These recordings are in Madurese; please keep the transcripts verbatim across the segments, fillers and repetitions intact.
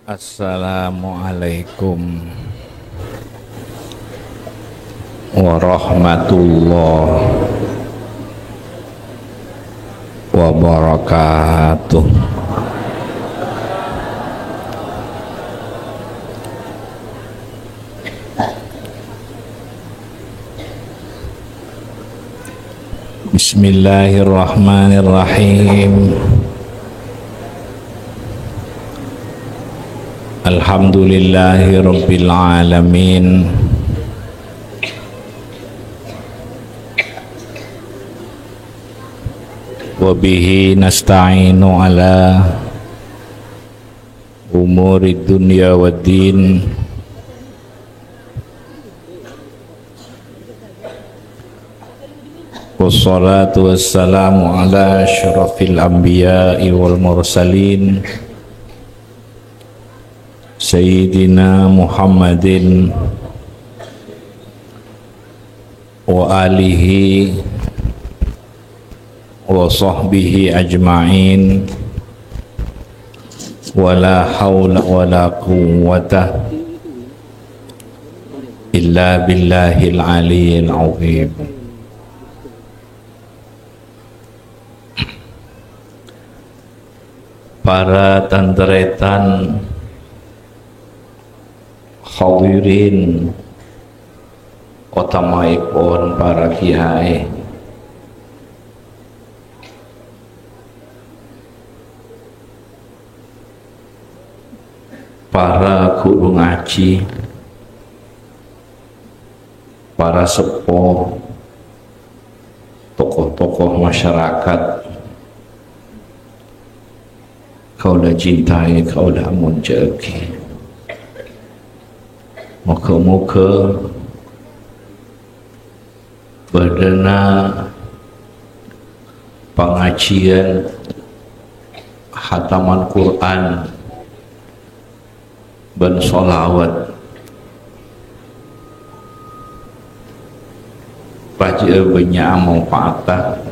Assalamualaikum warahmatullahi wabarakatuh. Bismillahirrahmanirrahim. Alhamdulillahirabbil alamin. Wa bihi nasta'inu ala umurid dunya waddin. Wassalatu wassalamu ala asyrafil anbiya'i wal mursalin, Sayyidina Muhammadin wa alihi wa sahbihi ajma'in. Wa la haula wa la quwwata illa billahil aliyyil azim. Para tan-tarètan, hadirin, otamaèpon para kiyaè, para ghuru ngajhi, para seppo, tokoh-tokoh masyarakat, kaulâ cintai, kaulâ amonjâ'aghi. Moghâ-moghâ bâdâna pangajiyân khataman Qur'an bân sholawat pajhâ bânnya' manfaatta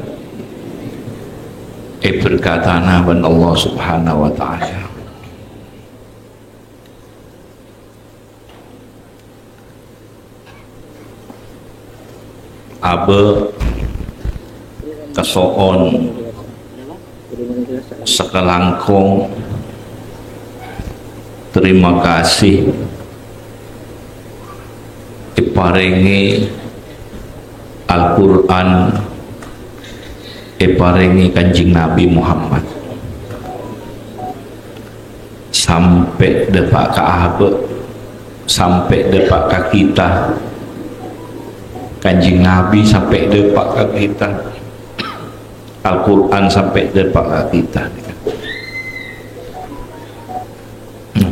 èberkatana bân Allah Subhanahu wa Ta'ala. Abâ' kaso'on sakalangkong tarèma kasih èparèngè Al-Qur'an, èparèngè Kanjeng Nabi Muhammad. Sampè' dâpa' ka abâ', sampè' dâpa' ka kita. Kanjeng Nabi sampè' dâpa' ka kita. Al-Qur'an sampè' dâpa' ka kita.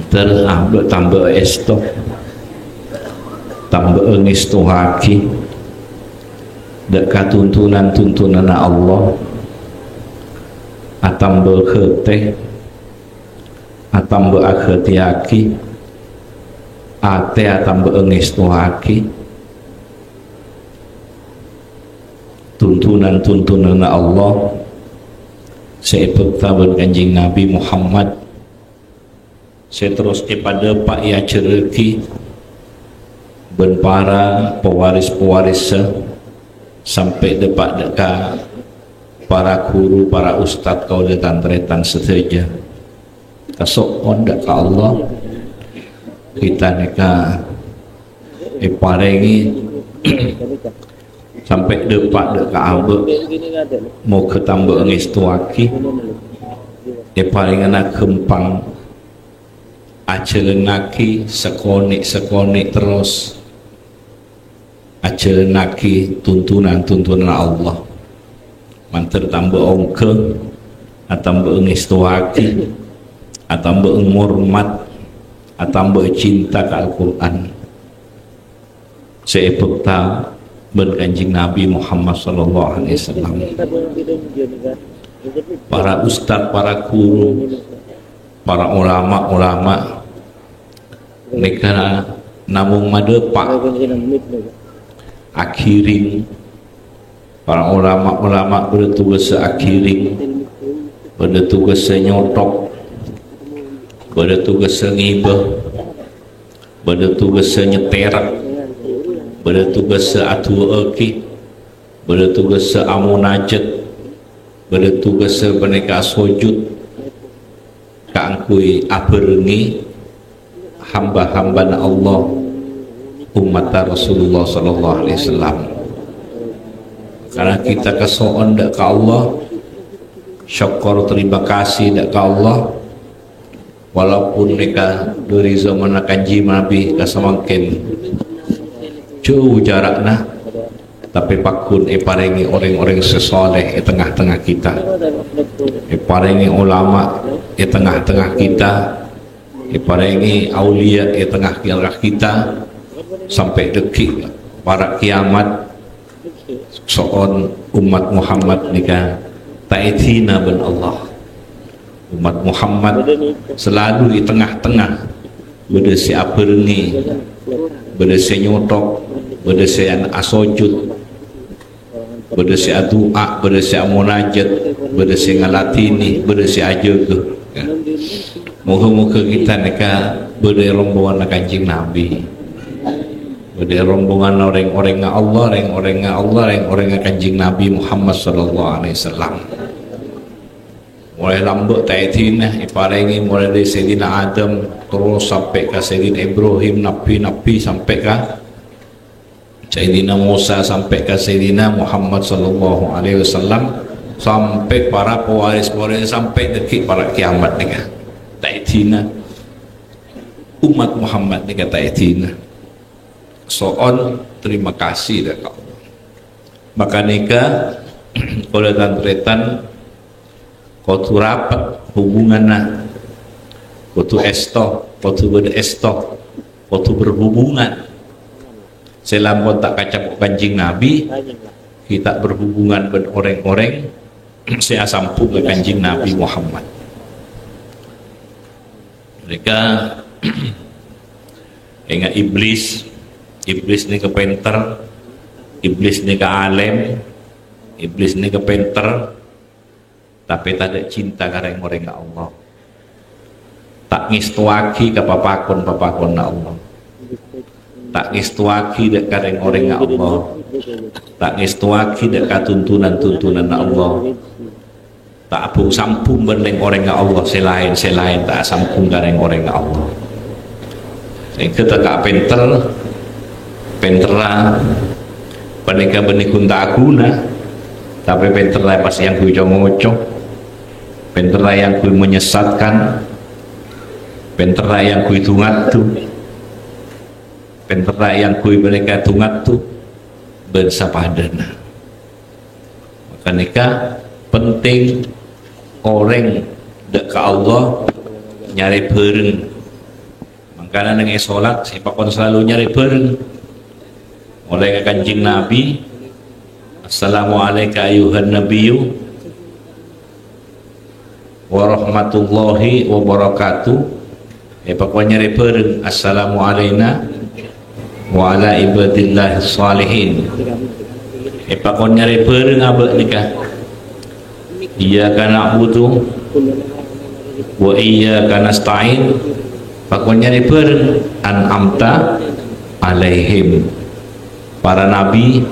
Ter-, abâ' tambâ èsto, tambâ ngèstowaghi dâ' ka tuntunan-tuntunanna Allah, atambâ ghâtè, atambâ aghâtèyaghi, atè atambâ ngèstowaghi tuntunan-tuntunanna Allah sè èbhâkta bân Kanjeng Nabi Muhammad, sè terros èpadâpa' èajhârraghi bân para pewaris-pewarissa, sampè' dâpa' dâ' ka para ghuru, para ustad, kaulâ tan-tarètan sadhâjâ. Kaso'on dâ' ka Allah, kita nèka èparèngè sampè' dâpa' dâ' ka abâ', moghâ tambâ ngèstowaghi, èparèngana ghâmpang ajhâlannaghi sakonè'-sakonè' terros, ajhâlannaghi tuntunan-tuntunan Allah. Mandhâr tambâ ongghâ, atambâ ngèstowaghi, atambâ ngormat, atambâ cinta ka Al-Qur'an sè èbhâkta bân Kanjeng Nabi Muhammad sallallahu alaihi wasallam. Para ustad, para ghuru, para ulama-ulama nèka namong madâpa' aghirèng. Para ulama-ulama bâdâ tugassa aghirèng, bâdâ tugassa nyothok, Bâdâ tugassa ngibâ, bâdâ tugassa nyètèra, bâdâ tugassa adu'aaghi, bâdâ tugassa amonajat, bâdâ tugassa panèka asojud kaangghuy abhârengngè hamba-hambana Allah, ummatta Rasulullah sallallahu alaihi wasallam. Karena kita kaso'on dâ' ka Allah, syukur terima kasih dâ' ka Allah, walaupun nèka dâri zamanna Kanjeng Nabi ka samangkèn jhâu jara'na, tapè pagghun èparèngè orèng-orèng sè soleh è tengnga-tengnga kita. Èparèngè ulama è tengnga-tengnga kita. Èparèngè auliya è tengnga-tengnga kita. Sampè' dâggi' para' kiamat, so'on ummat Muhammad nèka ta' èdina bân Allah. Ummat Muhammad selalu è tengnga-tengnga. Bâdâ sè abhârengngè, bâdâ sè nyothok, bâdâ sè an-, asojud, bâdâ sè adu'a, bâdâ sè amonajat, bâdâ sè ngaladhinè, bâdâ sè ajâgâ. Ya. Moghâ-moghâ kita nèka bâdâ è rombonganna Kanjeng Nabi. Bâdâ è rombonganna rèng-orèngnga Allah, rèng-orèngnga Allah, rèng-orèngnga Kanjeng Nabi Muhammad sallallahu alaihi wasallam. Molaè lambâ' ta' èdina, èparèngè molaè dâri Sayyidina Adam, terros sampè' ka Sayyidina Ibrahim, nabbhi-nabbhi sampè' ka Sayyidina Musa, sampè' ka Sayyidina Muhammad sallallahu alaihi wasallam, sampè' para pewaris-pewaris, sampè' dâggi' para' kiamat nèka. Ta' èdina. Ummat Muhammad nèka ta' èdina. So'on terima kasih dâ' ka Allah. Maka nèka, kaulâ tan-tarètan kodhu rapet hubunganna, kodhu èsto, kodhu bâdâ èsto, kodhu berhubungan. Sè lampon ta' kacampo Kanjeng Nabi, kita berhubungan bân orèng-orèng sè asambhung ka Kanjeng Nabi Muhammad. Mereka enga' iblis, iblis nèka pènter, iblis nèka alèm, iblis nèka pènter, tapè tadâ' cinta ka rèng-orèngnga Allah. Ta' ngèstowaghi ka papakon-papakonna Allah. Ta' ngèstowaghi dâ' ka rèng-orèngnga Allah. Ta' ngèstowaghi dâ' ka tuntunan-tuntunanna Allah. Ta' abung-sambung bân rèng-orèngnga Allah sè laèn, sè laèn ta' asambung ka rèng-orèngnga Allah. Sehingga ta' ka pènter, pènterra panèka bânnè ghun ta' ghuna, tapè pènterra pas èangghuy co-ngoco, pènterra èangghuy menyesatkan, pènterra èangghuy du-ngaddu, pènterra èangghuy panèka du-ngaddu bân sapadhâna. Maka nèka penting orèng dâ' ka Allah nyarè bhâreng. Mangkana neng è solat, sè pakon salalu nyarè bhâreng. Molaè ka Kanjeng Nabi, "Assalamu alaika ayyuhan nabiyyu warahmatullahi wabarakatuh." Èpakon nyarè bhâreng, "Assalamu alaina wa ala ibadillah shalihin." Èpakon nyarè bhâreng abâ' nèka. "Iyyaka na'budu wa iyyaka nasta'in." Pakon nyarè bhâreng, "An'amta alaihim." Para nabi,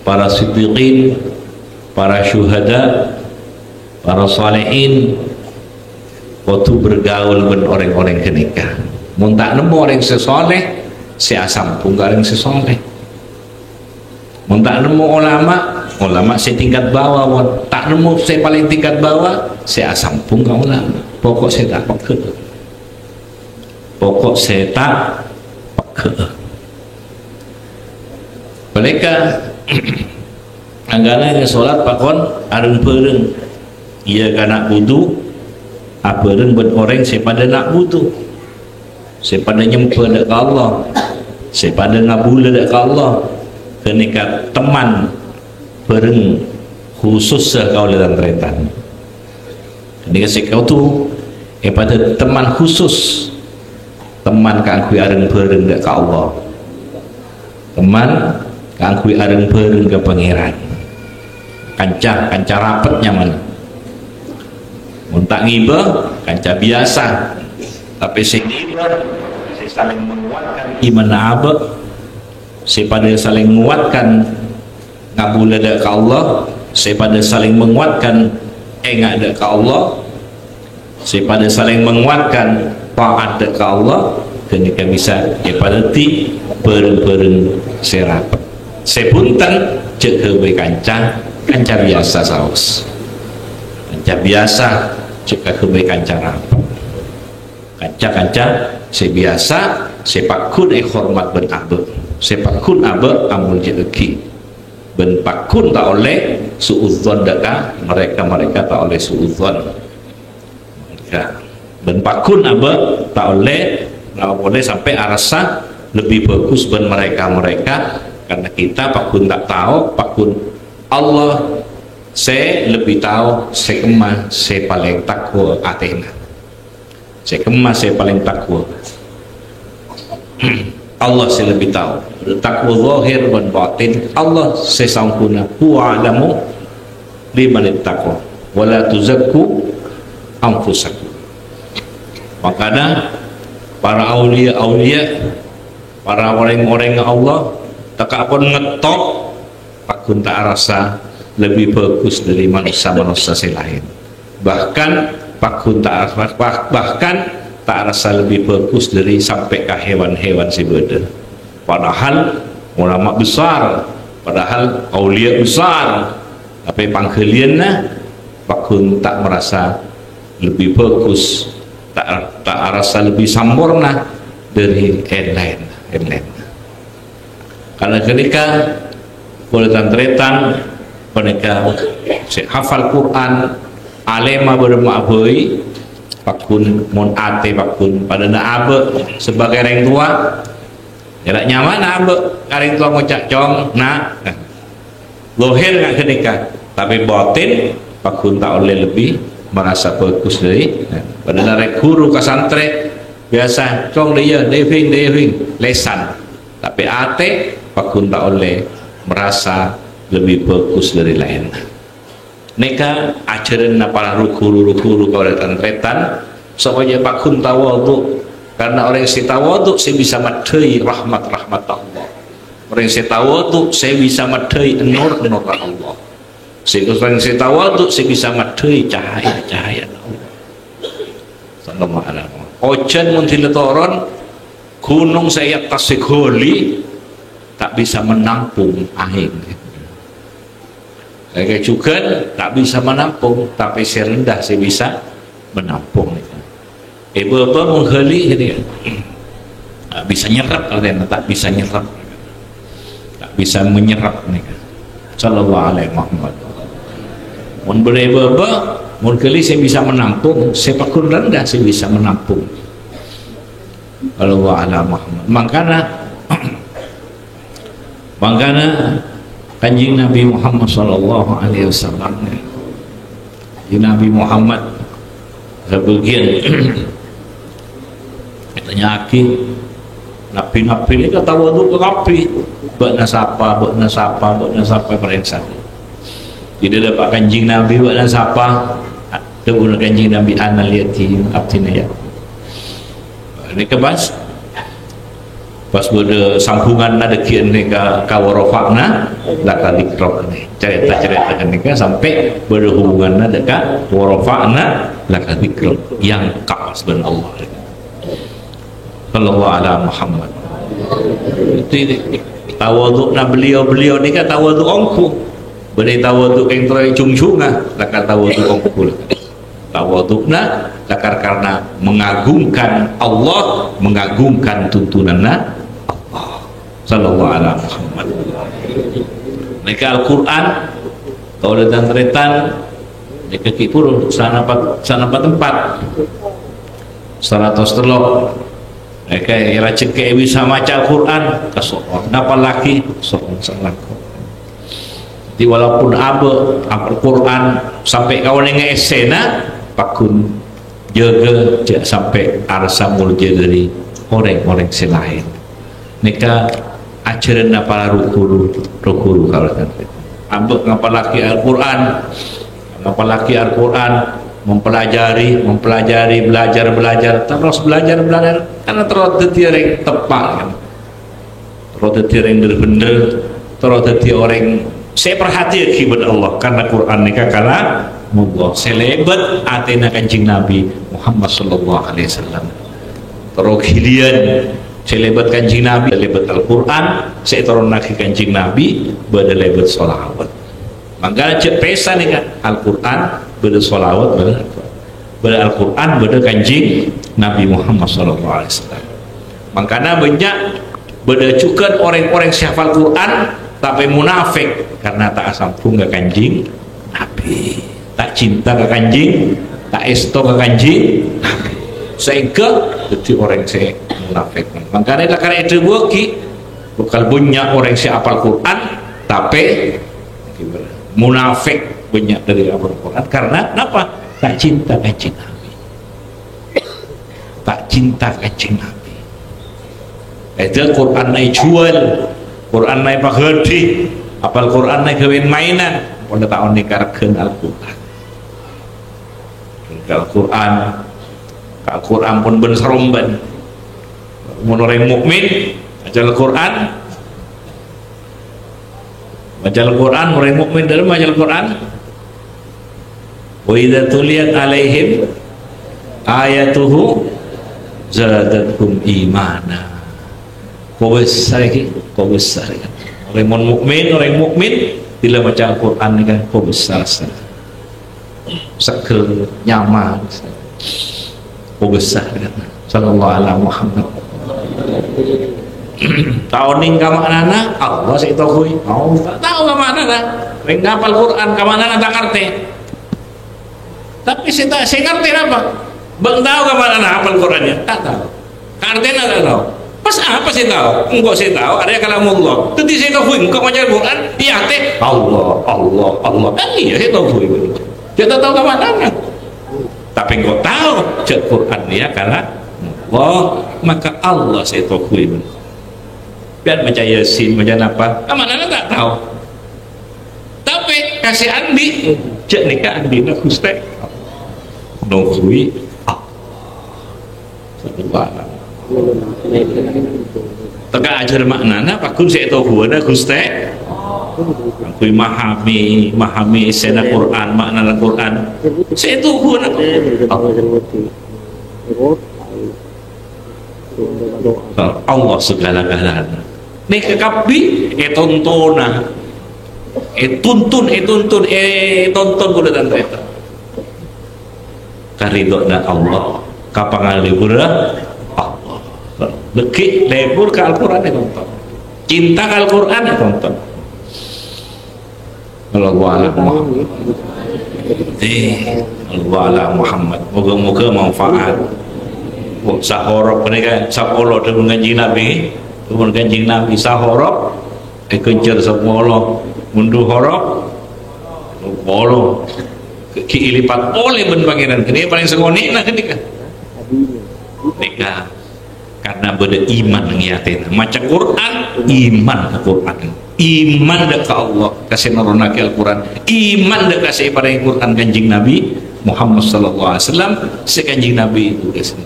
para siddiqin, para syuhada, para salihin, kodhu bergaul bân orèng-orèng ghânèka. Mon ta' nemmo orèng sè soleh, sè asambung ka orèng sè soleh. Mon ta' nemmo ulama, ulama sè tingkat bawah, mon ta' nemmo sè palèng tingkat bawah, sè asambung ka ulama. Pokok sè ta' pegghâ. Pokok sè ta' pegghâ. Panèka, anggana neng solat pakon areng-bhâreng. Iyyaka na'budu, abhâreng bân orèng sè padâ na'budu, sè padâ nyembhâ dâ' ka Allah, sè padâ ngabulâ dâ' ka Allah. Ghânèka teman bhâreng khusus sè kaulâ tan-tarètan. Ghânèka sè kodhu èpadâ teman khusus, teman kaangghuy areng-bhâreng dâ' ka Allah. Teman kaangghuy areng-bhâreng ka Pangèran. Kanca, kanca rapet nyamana. Mon ta' ngibâ, kanca biyasa. Tapè sè ngibâ, sè salèng menguatkan imanna abâ', sè padâ salèng menguatkan ngabulâ dâ' ka Allah, sè padâ salèng menguatkan enga' dâ' ka Allah, sè padâ salèng menguatkan taat dâ' ka Allah, ghânèka bisa èpadâddhi bhâreng-bhâreng sè rapet. Sè bhunten, jhâ' ghâbây kanca, kanca biyasa saos. Kanca biyasa, jhâ' ghâbây kanca rapet. Kanca-kanca sè biyasa, sè pagghun èhormat bân abâ', sè pagghun abâ' amoljâ'aghi, bân pagghun ta' ollè su'udzon dâ' ka mereka, mereka ta' ollè su'udzon. Ya. Bân pagghun abâ' ta' ollè, ta' ollè sampè' arassa lebbi bhâghus bân mereka-mereka, karena kita pagghun ta' tao, pagghun Allah sè lebbi tao sè kemma sè palèng tako' atèna. Sè kemma sè palèng tako'. Allah sè lebbi tao. Tako' zahir bân batin. Allah sè sampurna. Huwa a'lamu biman ittaqa. Wa la tuzakku anfusakum. Makana para auliya-auliya, para orèng-orèng Allah, tèka pon ngetop pagghun ta' arassa lebbi bhâghus dâri manossa-manossa sè laèn. Bahkan pagghun ta' arassa, bah-, bahkan ta' arassa lebbi bhâghus dâri sampè' ka hewan-hewan sè bâdâ. Padahal ulama besar, padahal aulia besar, tapè pangghâliyânna pagghun ta' marassa lebbi bhâghus, ta', ta' arassa lebbi samporna dâri èn-laèn, èn-laèn. Karena ghânèka, polè tan-tarètan, panèka sè hafal Qur'an, alèma bârâmma'a bhâi, pagghun mon atè pagghun padâna abâ' sebagai rèng towa. Èra' nyamana abâ' ka rèng towa ngoca', "Cong, Na'." Zahir nga' ghânèka, tapè batin pagghun ta' ollè lebbi marassa bhâghus dâri, padâna rèng ghuru ka santrè biyasa, "Cong, dâ' iyâ, dâ' iyâ, Bhing, dâ' iyâ, Bhing," lèsan. Tapè atè pagghun ta' ollè marassa lebbi bhâghus dâri laèn. Nèka ajhârânna para ru-ghuru, ru-ghuru kaulâ tan-tarètan, sopajâ pagghun tawadhu, karna orèng sè tawadhu sè bisa maddhâi rahmat-rahmat Allah. Orèng sè tawadhu sè bisa maddhâi nur-nurra Allah. Sè orèng sè tawadhu sè bisa maddhâi cahaya-cahayana Allah. Sallallahu alaihi wasallam. Ojhân mon dhilâ toron, ghunong sè è attas sè ghâli ta' bisa menampung aèng. Kajughân ta' bisa menampung, tapè sè rendah sè bisa menampung. È bâbâ mon ghâli, jadi, ta' bisa nyerrep, artèna ta' bisa nyerrep. Ta' bisa menyerrep nèka. Sallallahu alaihi Muhammad. Mon bâdâ è bâbâ, mon ghâli sè bisa menampung, sè pagghun rendah sè bisa menampung. Sallallahu ala Muhammad. Mangkana, mangkana Kanjeng Nabi Muhammad sallallahu alaihi wasallam. Kanjeng Nabi Muhammad sabâgiyân ètanya'aghi, nabbhi-nabbhi nèka tawadhu kabbhi. Bâ'na sapa, bâ'na sapa, bâ'na sapa, parèngsa. Jadi, dâpa' Kanjeng Nabi, bâ'na sapa? Dhâbuna Kanjeng Nabi, "Anal yatim, abdhina ya." Nèka pas, pas bâdâ sambhunganna dhâggi'ân nèka ka wa rafa'na laka dzikrak. Carèta-carèta nèka sampè' bâdâ hubunganna dâ' ka wa rafa'na laka dzikrak. Yang kawas bân Allah. Sallallahu ala Muhammad. Jadi, tawadhu'na beliau-beliau nèka tawadhu' ongghu. Bânnè tawadhu' kèng terro è jhung-jhungnga, laka tawadhu' ongghu. Tawadhu'na lakar karna mengagungkan Allah, mengagungkan tuntunanna Allah. Sallallahu ala Muhammad. Nèka Al-Qur'an, kaulâ tan-tarètan, nèka ghi' purun sanapa, sanapa tempat. Saratos tello. Nèka è rajhekkè bisa maca Al-Qur'an, kaso'on. Napallaghi, kaso'on salako. Jadi, walaupun abâ' apal Qur'an sampè' ka onèngnga essèna, pagghun jâgâ jhâ' sampè' arassa moljâ dâri orèng-orèng sè laèn. Nèka ajhârânna para ru-ghuru, ru-ghuru kaulâ. Abâ' ngapallaghi Al-Qur'an, ngapallaghi Al-Qur'an, Mempelajari, mempelajari, belajar, belajar, terros belajar, belajar, karna terros dhâddhi orèng teppa', kan? Terros dhâddhi orèng bhender-bhender, terros dhâddhi orèng sè èparhatèyaghi bân Allah, karna Qur'an nèka Kalamullah, sè lèbât atèna Kanjeng Nabi Muhammad sallallahu alaihi wasallam. Terros ghiliyân sè lèbât Kanjeng Nabi, lèbât Al-Qur'an, sè ètoronnaghi Kanjeng Nabi, bâdâ lèbât sholawat. Mangkana jhâ' pèsa nèka, Al-Qur'an bâdâ sholawat, bâdâ, bâdâ Al-Qur'an, bâdâ Kanjeng Nabi Muhammad sallallahu alaihi wasallam. Mangkana bânnya' bâdâ jhughân orèng-orèng sè hafal Qur'an, tapè munafik karna ta' asambhung ka Kanjeng Nabi. Ta' cinta ka Kanjeng, ta' èsto ka Kanjeng Nabi. Saèngghâ dhâddhi orèng sè munafik. Mangkana la karè èdhâbuwâghi, bhâkal bânnya' orèng sè apal Qur'an, tapè munafik bânnya' dhâri Al-Qur'an. Karna napa? Ta' cinta Kanjeng Nabi. Ta' cinta Kanjeng Nabi. Èdhâ Qur'anna èjhuwâl, Qur'anna èpaghâdhi, apal Qur'anna èghâbây mainan, pon ta' onèng karghâna Al-Qur'an. Ka Al-Qur'an, ka Al-Qur'an pon bân-sarombân. Mon orèng mukmin, maca Al-Qur'an, Maca Al-Qur'an, orèng mukmin dhâlem maca Al-Qur'an. "Wa idza tuliyat 'alaihim ayatuhu zadatuhum imana." Kobâsa iki, kobâsa iki. Orèng mon mukmin, orèng mukmin, bilâ maca Al-Qur'an nèka kobâsa rassana. Seger, nyaman. Kobâsa, sallallahu ala Muhammad. Ta' onèng ka ma'nana, Allah sè ètoghâbây. Oh, ta' tao ka ma'nana. Rèng ngapal Qur'an, ka ma'nana ta' ngartè. Tapè sè ta-, sè ngartè napa? Bân tao ka ma'nana apal Qur'annya? Ta' tao. Ka artèna ta' tao. Pas apa sè tao? Engko' sè tao, arèya kalamullah. Dhâddhi sè ètoghâbây engko' maca Qur'an, iyâ atè, Allah, Allah, Allah. Kan iyâ sè ètoghâbây. Jhâ' ta' tao ka ma'nana. Tapè engko' tao, jhâ' Qur'an iyâ kalamullah, maka Allah sè ètoghâbây. Bân maca Yasin, maca napa? Ka ma'nana ta' tao. Tapè kasè andi', jhâ' nèka andi'na Ghustè. Noghâbây Allah. Teka ajhâr ma'nana, paggun sè ètoghâbâna Ghustè. Kaangghuy mahami, mahami èssèna Qur'an, ma'nana Qur'an. Sè ètoghâbâna Allah segala-galana. Nèka kabbhi ètontona. Ètuntun, ètuntun, ètonton kaulâ tan-tarètan. Ka ridhâna Allah, ka pangalèbhurrâ Allah. Dhâggi' lebur ka Al-Qur'an ètonton. Cinta ka Al-Qur'an ètonton. Allahu a'lam Muhammad. Eh, Allahu a'lam Muhammad. Moga-moga manfaat. Oh, sahorop nèka sapolo dhâbuna Kanjeng Nabi. Dhâbuna Kanjeng Nabi sahorop. Èkènjhâr sapolo, mon du horop, sapolo. Ghi' èlipat polè bân Pangèran. Ghânèka palèng sakonè'na ghânèka. Nèka, karna bâdâ iman è atèna. Maca Qur'an, iman ka Qur'an. Iman dâ' ka Allah, ka sè noronaghi Al-Qur'an. Iman dâ' ka sè èparèngè Qur'an Kanjeng Nabi Muhammad sallallahu alaihi wasallam, sè Kanjeng Nabi itu ka sè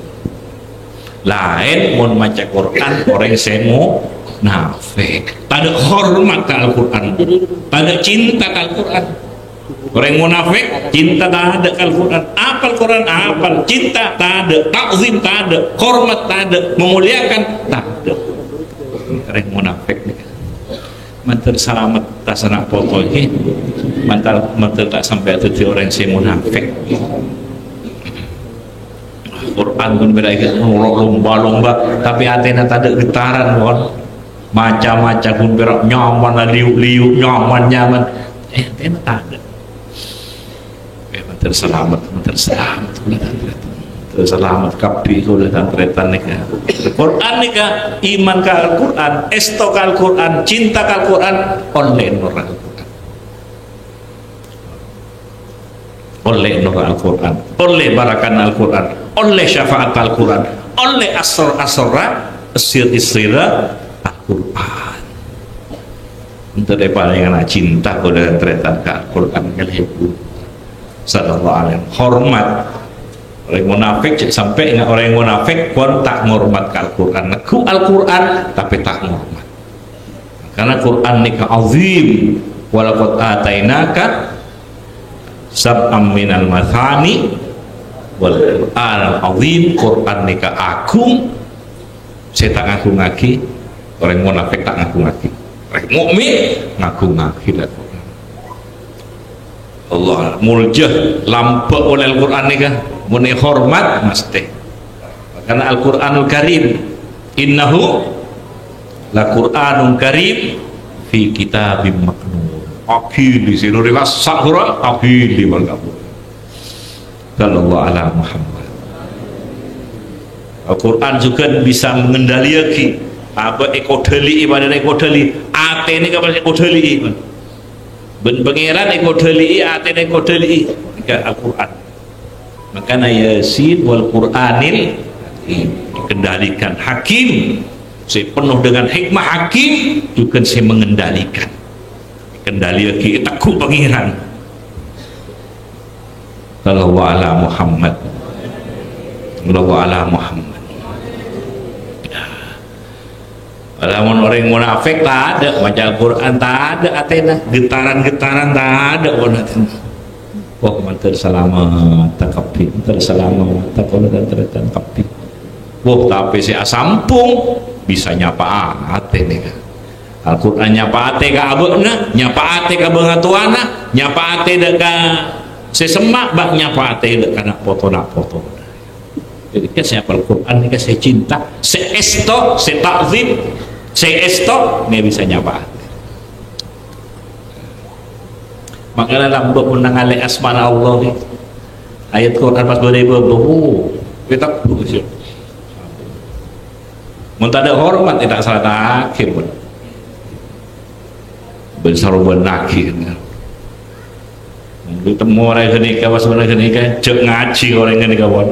Laèn mon maca Qur'an orèng sè munafik. Tadâ' hormat ka Al-Qur'an. Tadâ' cinta ka Al-Qur'an. Orèng munafik cinta tadâ' ka Al-Qur'an. Apal Qur'an, apal. Cinta tadâ'. Ta'zim tadâ'. Hormat tadâ'. Memuliakan tadâ'. Orèng munafik nèka. Mandhâr salamet, ta' sana poto iki. Mandhâr, mandhâr ta' sampè' dhâddhi orèng sè munafik. Qur'an ghun pèra' iki noro' lomba-lomba, tapè atèna tadâ' getaran, pon. Maca-maca ghun pèra' nyaman, liu-liu, nyaman-nyaman. Eh, atèna tadâ'. Eh, mandhâr salamet, mandhâr salamet, kaulâ tan-tarètan. Mandhâr salamet kabbhi kaulâ tan-tarètan nèka. Qur'an nèka, iman ka Al-Qur'an, èsto ka Al-Qur'an, cinta ka Al-Qur'an, ollè noro' Al-Qur'an. Ollè noro' Al-Qur'an, ollè barakana Al-Qur'an, ollè syafaat Al-Qur'an, ollè asor-, asorra, sir-, sirra Al-Qur'an. Èntar èparèngana cinta kaulâ tan-tarètan ka Al-Qur'an kalèbur. Sallallahu alaihi wasallam. Hormat. Orèng munafik, jhâ' sampè' nga-, orèng munafik pon ta' ngormat ka Al-Qur'an. Neggu' Al-Qur'an, tapè ta' ngormat. Karna Qur'an nèka azim. "Wa laqad atainaka sab'an minal mathani wal Qur'anal azim." Qur'an nèka agung. Sè ta' ngagungngaghi, orèng munafik ta' ngagungngaghi. Orèng mukmin ngagungngaghi. Allah, molja lambâ' polè Al-Qur'an nèka, mon èhormat mastè. Karna Al-Qur'anul Karim, "Innahu la Qur'anun Karim fi kitabim maknun." Aghili sè nuri kassa' Qur'an, aghili bân kabbhi. Sallallahu ala Muhammad. Al-Qur'an jhughân bisa mengendaliaghi. Abâ' èkodhâli'i, padâna èkodhâli. Atèna kabâ èkodhâli'i. Bân Pangèran èkodhâli'i, atèna èkodhâli'i. Nèka Al-Qur'an. Makana Yasin wal Qur'anil Hakim. Dikendalikan. Hakim. Sè penuh dengan hikmah, hakim jhughân sè mengendalikan. Dikendaliaghi, ètegghu' Pangèran. Sallallahu ala Muhammad. Sallallahu ala Muhammad. Padahal mon orèng munafik tadâ', maca Al-Qur'an tadâ' atèna, getaran-getaran tadâ' pon atèna. Wah, mandhâr salamet ta' kabbhi, mandhâr salamet ta' kaulâ tan-tarètan kabbhi. Wah, tapè sè asambhung bisa nyapa'atè nèka. Al-Qur'an nyapa'atè ka abâ'na, nyapa'atè ka bângatowana, nyapa'atè dâ' ka sè semma', bâ' nyapa'atè dâ' ka na' poto-na' potona. Jadi, kan sè apal Qur'an nèka sè cinta, sè èsto, sè ta'zim, sè èsto, nè bisa nyapa'atè. Makana lambâ' mon nangalè asmana Allah nè. Ayat Qur'an pas bâdâ è bâbâ, oh, kita bagus ya. Mon tadâ' hormat, ta' salataghi pon. Bân sarobâ naghi. Mon temmo orèng ghânèka, pas orèng ghânèka, jhâ' ngajhi orèng ghânèka pon.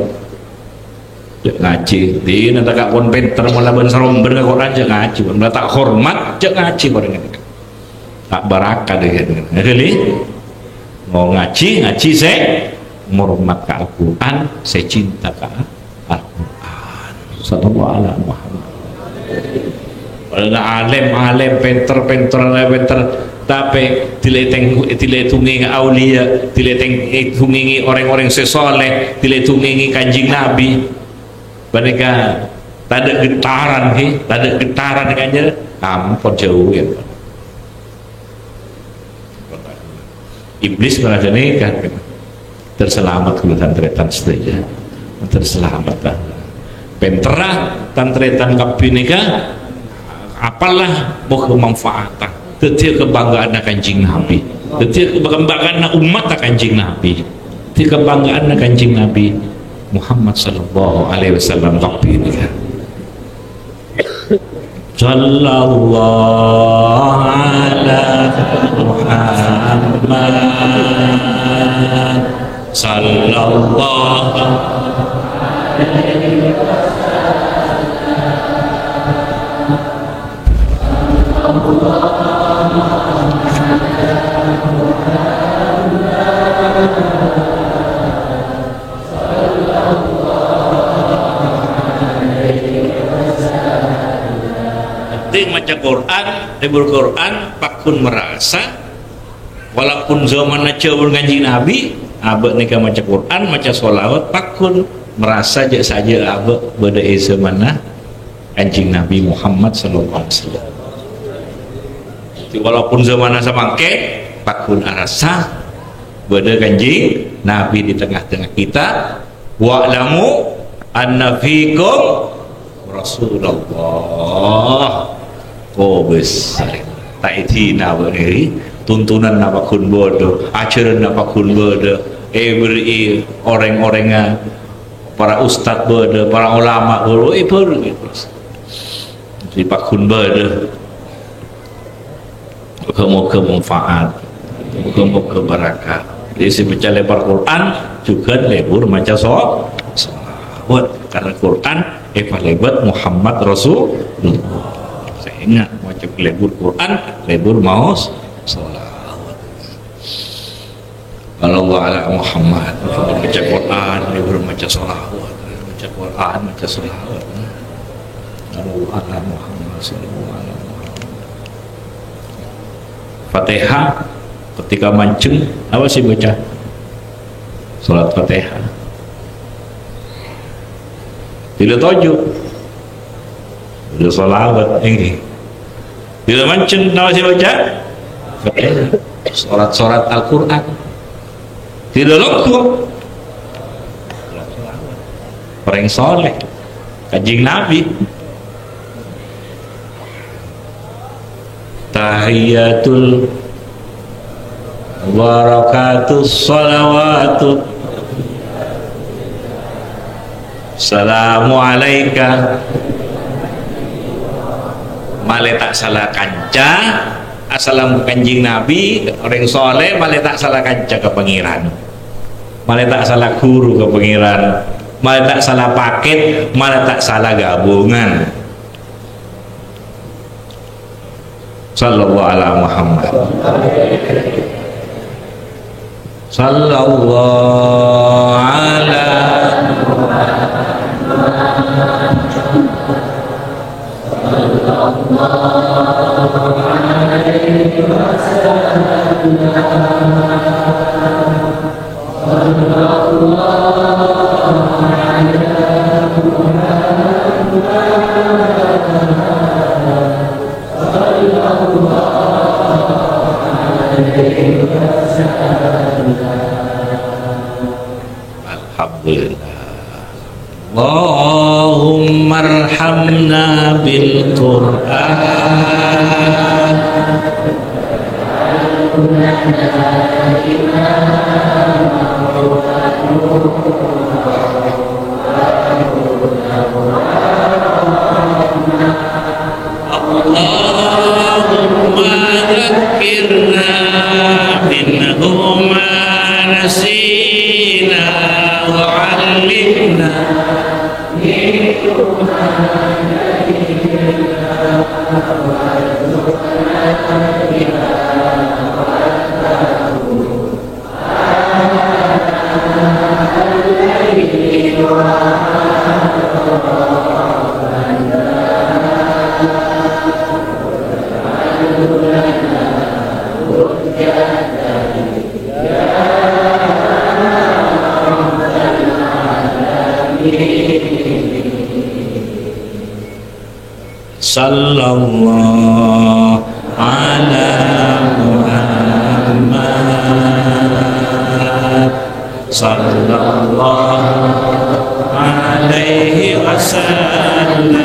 Jhâ' ngajhi. Dina ta' ka pon pènter, mola bân sarombân ka Qur'an, jhâ' ngajhi pon. Mola ta' hormat, jhâ' ngajhi orèng ghânèka. Ta' barakat dâ' ghânèka. Ngerti? Mau ngajhi, ngajhi sè ngormat ka Al-Qur'an, sè cinta ka Al-Qur'an. Sallallahu ala Muhammad. Padahal alèm-alèm, pènter-pènter, pènter, tapè dilèteng-, dilètungèngè auliya, dilèteng-, ètungèngè orèng-orèng sè soleh, dilètungèngè Kanjeng Nabi. Panèka tadâ' getaran, he, tadâ' getaran kanjeng. Ampon jhâu, ya. Iblis malah jârèya kan. Terselamat kaulâ tan-tarètan sadhâjâ. Terselamat, ah. Pènterra tan-tarètan kabbhi nèka, apalah moghâ manfaata. Dhâddhiyâ kabhânggâ'ânna Kanjeng Nabi. Dhâddhiyâ kabhânggâ'ânna ummatta Kanjeng Nabi. Dhâddhiyâ kabhânggâ'ânna Kanjeng Nabi Muhammad sallallahu alaihi wasallam kabbhi nèka. Sallallahu ala Muhammad. Sallallahu alaihi wasallam. Penting maca Qur'an, lebur Qur'an, paggun merasa, walaupun zamanna jhâu Kanjeng Nabi, abâ' nèka maca Qur'an, maca sholawat, paggun merasa jhâ' sajjhâ' abâ' bâdâ è zamanna Kanjeng Nabi Muhammad sallallahu alaihi wasallam. Jadi, walaupun zamanna samangkèn, paggun arassa bâdâ Kanjeng Nabi di tengah-tengah kita. "Wa'lamu anna fikum Rasulullah." Oh, besar. Ta' èdina bâ'na, tuntunanna paggun bâdâ, ajhârânna paggun bâdâ, èberri'i orèng-orèngnga, para ustad bâdâ, para ulama bâdâ, èberri'i terros. Jadi paggun bâdâ. Moghâ-moghâ manfaat. Moghâ-moghâ barakat. Jadi sè maca lebur Qur'an jhughân lebur maca so-, sholawat. Karena Qur'an èpalebât Muhammad Rasulullah. Sehingga maca lebur Qur'an, lebur maos sholawat. Sallallahu ala Muhammad. Maca Quran, maca sholawat. Maca Quran, maca sholawat. Sallallahu ala Muhammad, sallallahu ala Muhammad. Fatihah, ketika manjeng, apa sih baca? Salat Fatihah. Tidak toju. Tidak sholawat, enggak. Tidak manjeng, apa sih baca? Fatihah. Surat-surat Al-Quran. Tidak longkok. Orang soleh. Kanjeng Nabi. Tahiyatul barakatus salawatut. Salamu alaika. Malè ta' sala kanca, assalam Kanjeng Nabi, orèng soleh, malè ta' sala kanca ka Pangèran. Malè ta' sala ghuru ka Pangèran. Malè ta' sala pakèt, malè ta' sala ghâbungan. Sallallahu ala Muhammad. Sallallahu ala Alhamdulillah. Allahumma arhamna bil Qur'an. اللهم ذكرنا منه ما نسينا وعلمنا منه ما جهلنا وارزقنا تلاوته صلى الله على محمد، صلى الله عليه وسلم.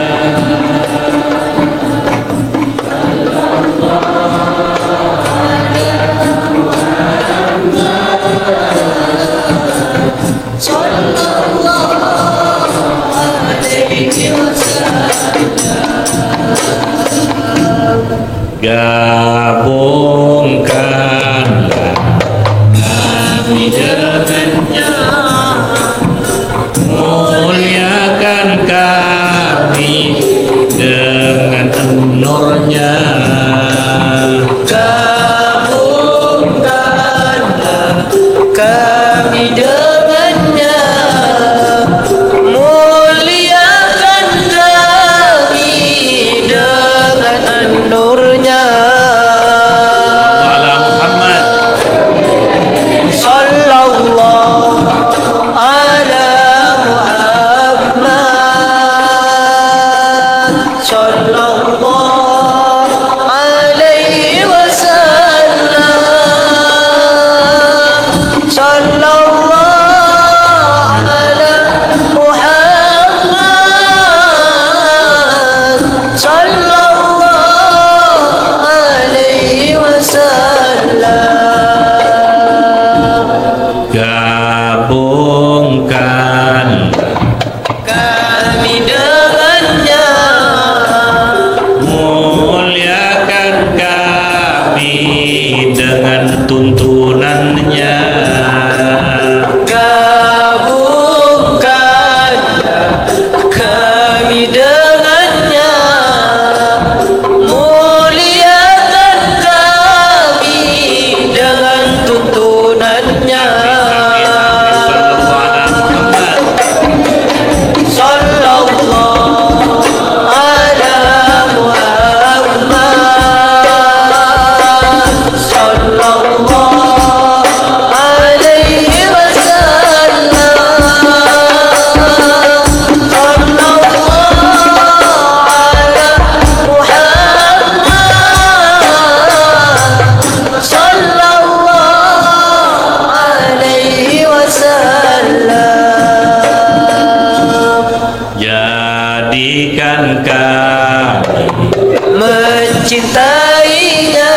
Gabungkanlah kami dengannya, muliakan kami dengan nurnya. Gabungkanlah kami dengannya, muliakan kami dengan nurnya. Ala Muhammad. Sallallahu ala Muhammad. Sallallahu alaihi wasallam. Sallallahu ala Muhammad. Sallallahu alaihi wasallam. Gabungkan kami dengannya, Engkau mencintainya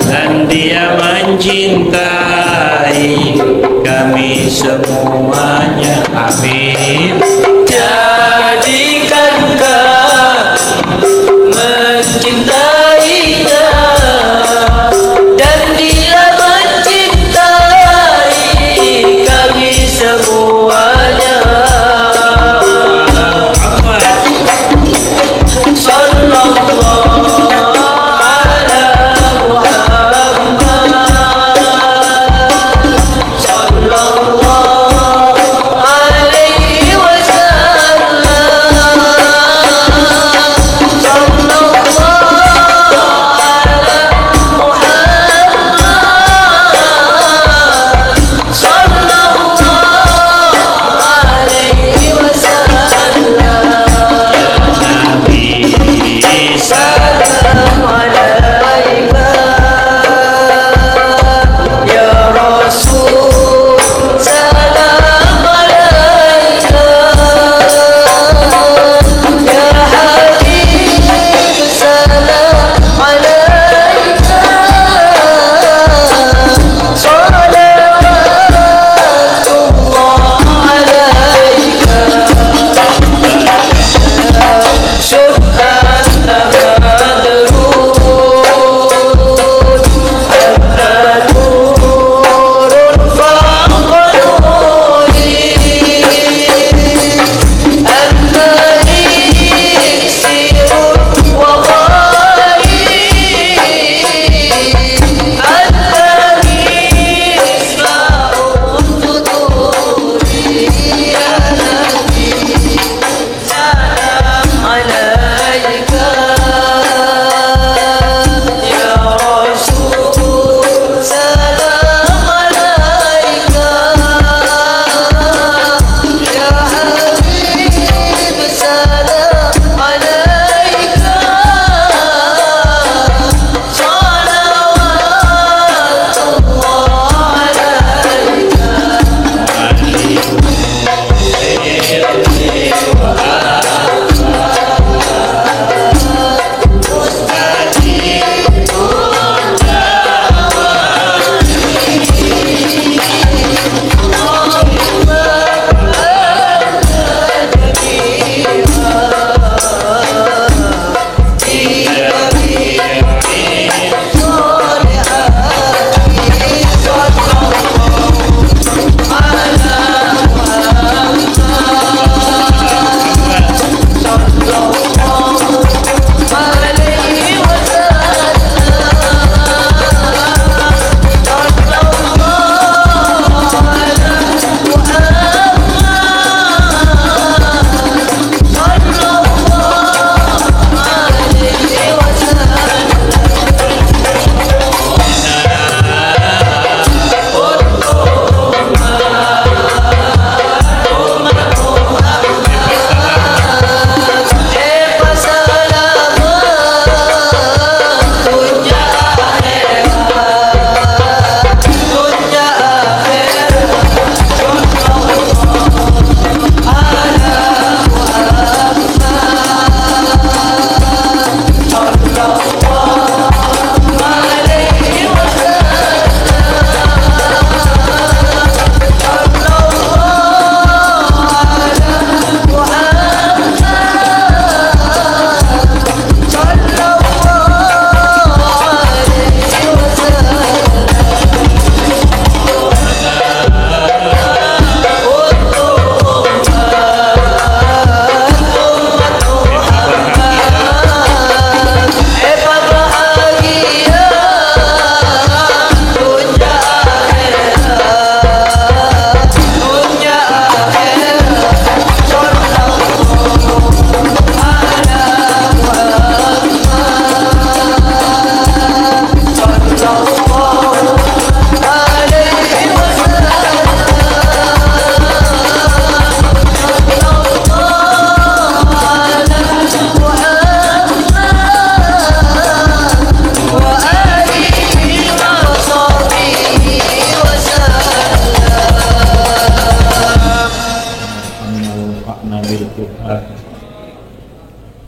dan dia mencintai kami semuanya. Amin. Jadikan kau mencintainya dan dia mencintai kami semuanya. Sallallahu ala Muhammad. Sallallahu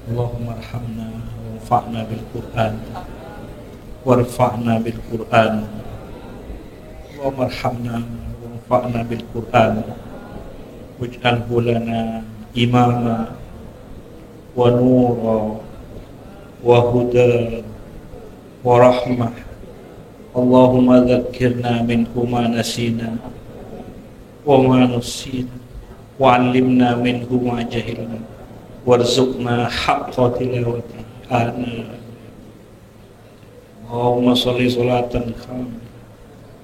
اللهم ارحمنا وانفعنا بالقرآن وارفعنا بالقرآن. اللهم ارحمنا وانفعنا بالقرآن واجعله لنا إماما ونورا وهدى ورحمة. اللهم ذكرنا منه ما نسينا وما نسينا وعلمنا منه ما جهلنا وارزقنا حق تلاوته آناء الليل. اللهم صل صلاة كاملة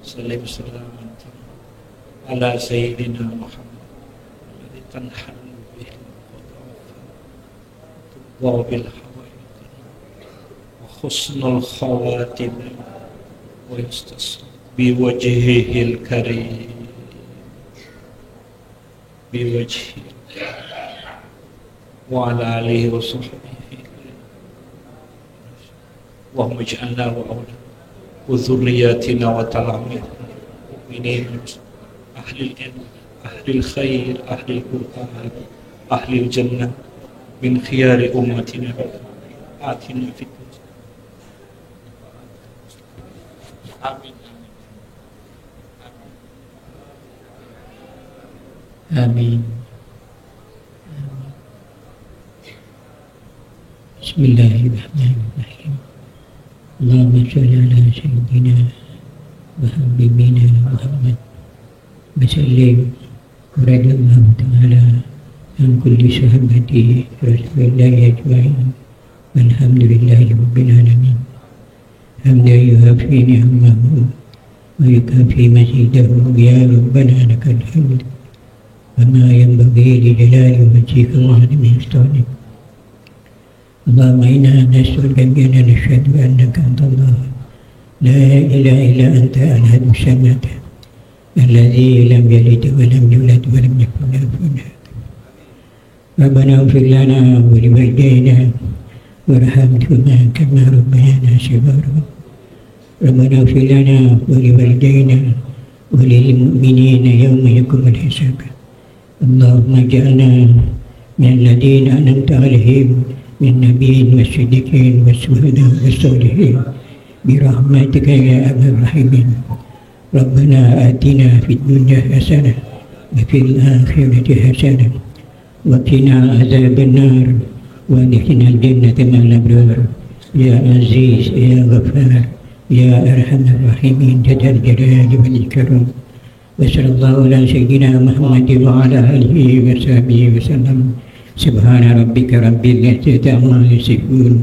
وسلم سلاما تاما على سيدنا محمد الذي تنحل به العقد وتقضى به الحوائج وحسن الخواتم ويستسقى بوجهه الكريم، بوجهه الكريم، وعلى آله وصحبه. اللهم اجعلنا وأولادنا وذرياتنا وتلاميذنا مؤمنين، أهل العلم، أهل الخير، أهل القرآن، أهل الجنة، من خيار أمتنا. آتنا في الدنيا. آمين. آمين. بسم الله الرحمن الرحيم. اللهم صل على سيدنا وحبيبنا محمد وسلم. ورضي الله تعالى عن كل صحابة رسول الله أجمعين. والحمد لله رب العالمين. حمدا يوافي نعمه ويكافي مزيده، يا ربنا لك الحمد كما ينبغي لجلال وجهك وعظيم سلطانك. اللهم إنا نسألك بأننا نشهد أنك أنت الله لا إله إلا أنت الأحد الصمد الذي لم يلد ولم يولد ولم يكن له كفوا أحد. ربنا اغفر لنا ولوالدينا وارحمهما كما ربيانا صغارا. ربنا اغفر لنا ولوالدينا وللمؤمنين يوم يقوم الحساب. اللهم اجعلنا من الذين أنعمت عليهم من النبيين والصديقين والشهداء والصالحين برحمتك يا أرحم الراحمين. ربنا آتنا في الدنيا حسنة وفي الآخرة حسنة وقنا عذاب النار وأدخلنا الجنة مع الأبرار يا عزيز يا غفار يا أرحم الراحمين يا ذا الجلال والإكرام. وصلى الله على سيدنا محمد وعلى آله وصحبه وسلم. سبحان ربك رب العزة عما يصفون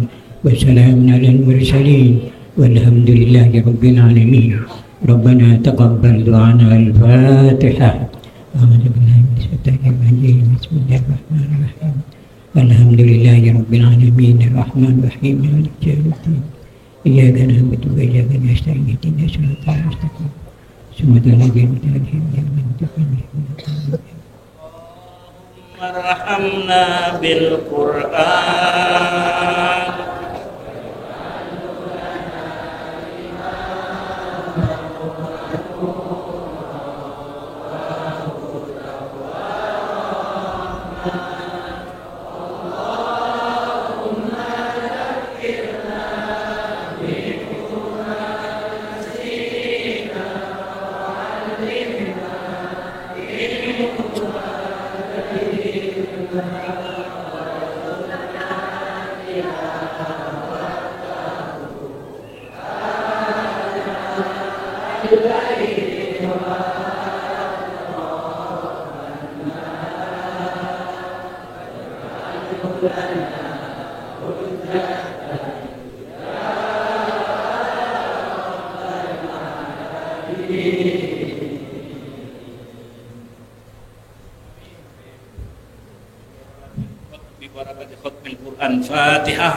وسلام على المرسلين والحمد لله رب العالمين. ربنا تقبل دعانا. الفاتحة. أعوذ بالله من الشيطان الرجيم. بسم الله الرحمن الرحيم. الحمد لله رب العالمين. الرحمن الرحيم. مالك يوم الدين. إياك نعبد وإياك نستعين. اهدنا الصراط المستقيم. صراط الذين أنعمت عليهم غير المغضوب عليهم ولا الضالين. اللهم ارحمنا بالقرآن. ببركة ختم القرآن. الفاتحة.